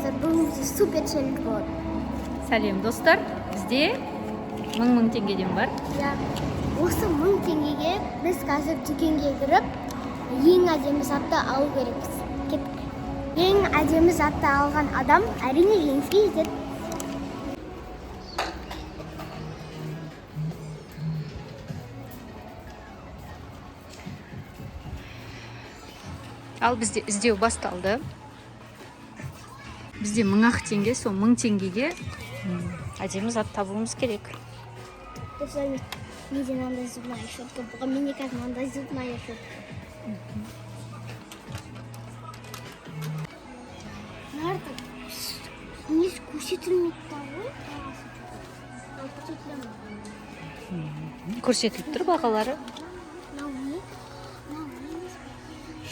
Достар, бүгін бізде супер челлендж болады. Сәлем, достар! Бізде мың теңгеден бар. Иә, осы 1000 теңгеге біз қазір дүкенге кіріп, ең әдемі затты алу керекпіз. Кеттік. Ең әдемі затты алған адам, әрине, жеңіске жетеді. Ал бізде іздеу басталды. Бізде 1000 ақ теңге, сол 1000 теңгеге әдемі зат табуымыз керек. Достар, менде мынандай зубная щетка болған. Менде қазір мынандай зубная щетка. Мыналарда несі көрсетілмейді да ғой, бағасы. Ал көрсетіле ма? Көрсетіліп тұр бағалары. Мынау не? Мынау не емес пе?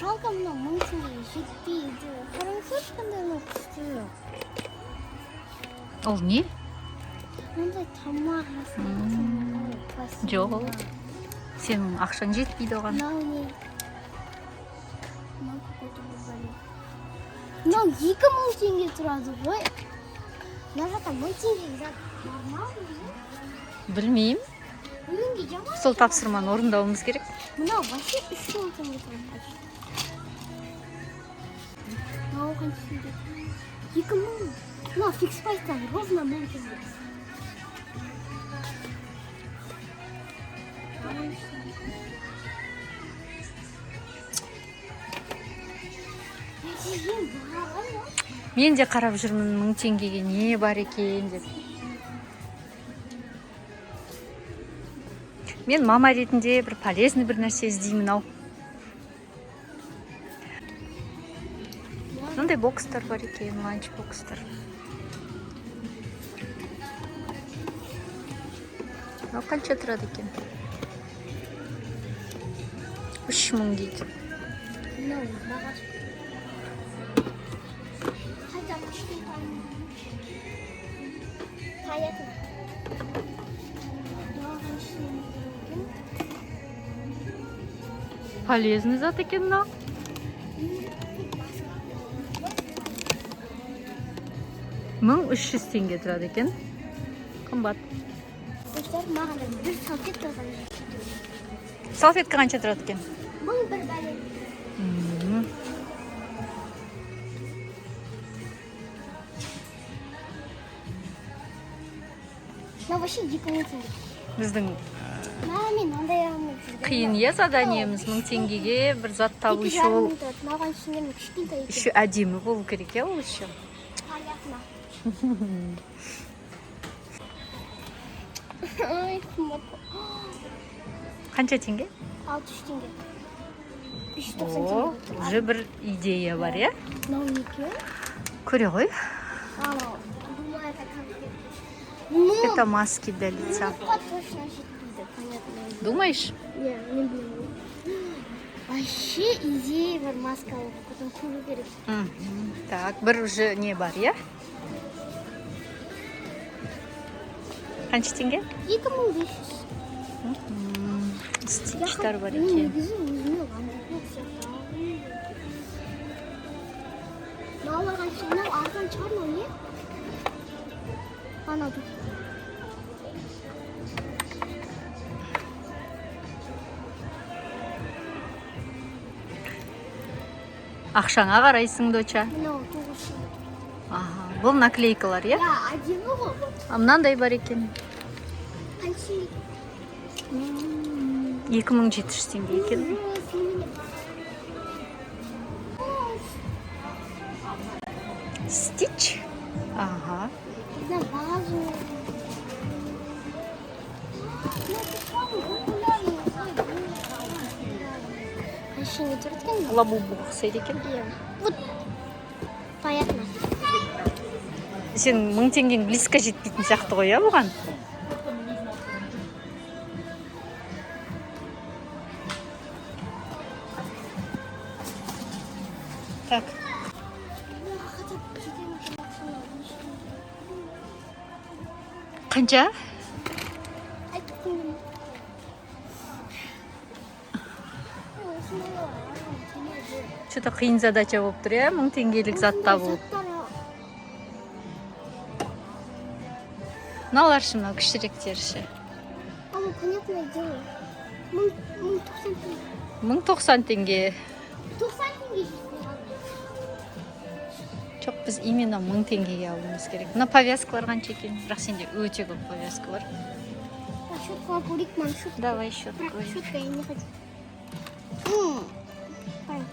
Жалко, мынау 1000 теңгеге жетпейді. Қараңыздаршы, қандай мынау күшті мынау. Ол не? Мынандай тамақ жасайтын пластик. Жоқ, ол сенің ақшаң жетпейді оған. Мынау не? Мынау какой-то бір бәле. Мынау 2000 теңге тұрады ғой. Мына жақта 1000 теңгеге зат бар ма өзі? Білмеймін. Бүгінге жаман. Сол тапсырманы орындауымыз керек. Мынау вообще 3000 теңге тұрады почти. Мынау қанша теңге? 2000. Мынау Фикс Прайстан ровно 1000 теңге. Ең бағалы мынау. Мен де қарап жүрмін, 1000 теңгеге не бар екен деп. Мен мама ретінде бір полезный бір нәрсе іздеймін ау. Мынандай бокстар бар екен, ланч бокстар. Мынау қанша тұрады екен? 3000 дейді. Мынау бағасы. Хотя бы кішкентай. Понятно. Мынау қанша теңге екен? Полезный зат екен мынау. 1300 теңге тұрады екен, қымбат. Достар, маған да бір салфетка ғана жетеді. Салфетка қанша тұрады екен? Мың бір бәле. Мынау вообще 2000 теңге. Біздің Мә, мен мынандай алмай жүргенмін. қиын, иә, заданиеміз: 1000 теңгеге бір зат табу. Екі Еще жарым ол мың тұрады. Мынаған ішінде кішкентай екен. еще әдемі болу керек, иә, ол еще. Понятно. Ай, қымбат. Қанша теңге? 600 теңге. 590 О, теңге. уже бір идея бар, иә. Мынау не екен? Көре ғой. Анау, думаю, это конфет. Ну, Это маски для лица. мыңға точно жетпейді, понятно. Думаешь? Иә, мен білемін. Вообще идея бар маска алуға, потом көру керек. Так, бір уже не бар, иә? Қанша теңге? 2500. Стичтар бар Мен екен. негізі өзіме ламборгини сияқты алғым. Мыналар қанша? Мынау арзан шығар, мынау не? Анау тут. Ақшаңа қарайсың, доча. Мынау 900 теңге. Аха, бұл наклейкалар, иә? Иә, әдемі ғой, вот. А мынандай бар екен. Қанша теңге? 2700 теңге екен. Ужас, немене? Стич. Ага. Мына вазу. Ну, это самый популярный. Қанша теңге тұрады екен? Лабубу ұқсайды екен. Иә. Вот. Понятно. Сен 1000 теңгең близко жетпейтін сияқты ғой, иә, бұған? Так. Хотя бы жетемін ақшаны. Қанша? Айттым теңге. Осындайлар арзан келеді. Что-то қиын задача болып тұр, иә, 1000 теңгелік зат табу. Заттар Мыналар ше, мынау кішіректер ше? А, ну, понятное дело. 1090 теңге. 1090 теңге. 90 теңге жетпей қалды. Жоқ, біз именно 1000 теңгеге алуымыз керек. Мына повязкалар қанша екен? Бірақ сенде өте көп повязка бар. А щетку көрейік, мам, щетку. Давай щетку. Бірақ щетка я не хочу. Понятно.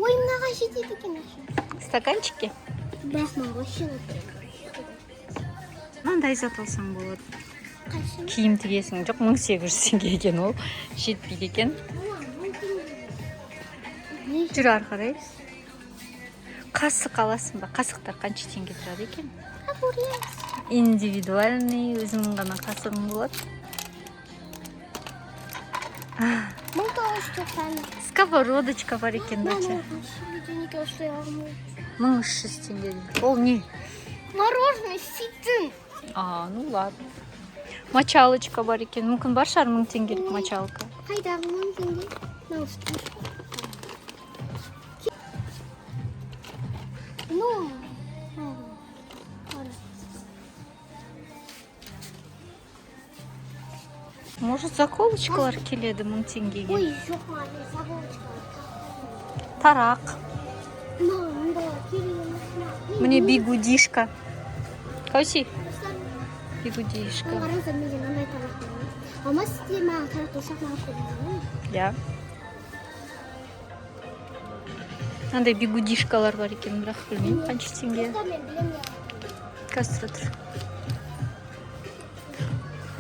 Ой, мынаға жетеді екен ақша. Стаканчики. Бірақ маған вообще ұнап. Мынандай зат алсаң болады. Қайсы? Киім тігесің. Жоқ, 1800 теңге екен, ол жетпейді екен. Мына 1000 теңге. Не? Жүр ары қарай. Қасық аласың ба? Қасықтар қанша теңге тұрады екен? А, көреміз. Индивидуальный, өзіңнің ғана қасығың болады. 1990. Сковородочка бар екен. Мама, Доча. қанша неге осылай алмай? 1300 теңге дейді. Ол не? Мороженое істейтін. А, ну ладно. Мочалочка бар екен. Мүмкін, бар шығар 1000 теңгелік мочалка. Қайдағы 1000 теңге? Мынау үстін. Ну, ладно. Может, заколочкалар келеді 1000 теңгеге? Ой, жоқ, маған заколочка. Тарақ. Маған мұндайлар керек емес. Міне, бигудишка. Кауси, Достар, бигудишка. қараңыздар, менде мынандай тарақ бар. Мама, сіздер маған тарақты ұсақ алып беріңіздер. Иә. Мынандай бигудишкалар бар екен, бірақ білмеймін қанша теңге. Достар, мен білемін не. Қазір, тұр.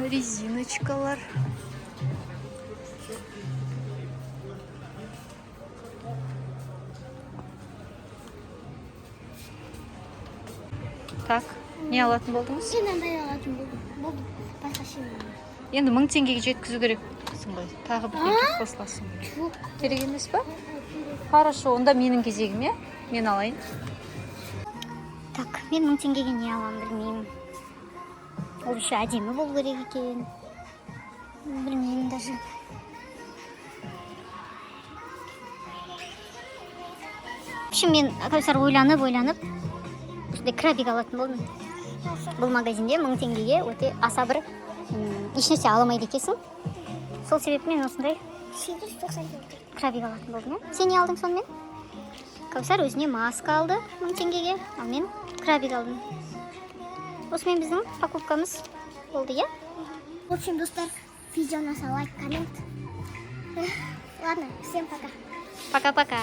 Резиночкалар. Так, не алатын болдыңыз? Мен андай алатын болдым. Болды. Басқа ештеңе алмаймын. Енді 1000 теңгеге жеткізу керексің ғой. Тағы бірдеңе қосыласың. Жоқ. Керек емес па? Хорошо, онда менің кезегім, иә? Мен алайын. Так, мен 1000 теңгеге не аламын, білмеймін. Ол еще әдемі болу керек екен. Білмеймін даже. В общем, мен, Кәусар, ойланып ойланып осындай крабик алатын болдым. Бұл магазинде 1000 теңгеге өте аса бір ешнәрсе ала алмайды екенсің. Сол себепті мен осындай 890 теңге. Крабик алатын болдым, иә. Сен не алдың сонымен? Кәусар өзіне маска алды 1000 теңгеге, ал мен крабик алдым. Осымен біздің покупкамыз болды, иә. В общем, достар, видео ұнаса, лайк, коммент. Эх, ладно, всем пока. Пока пока.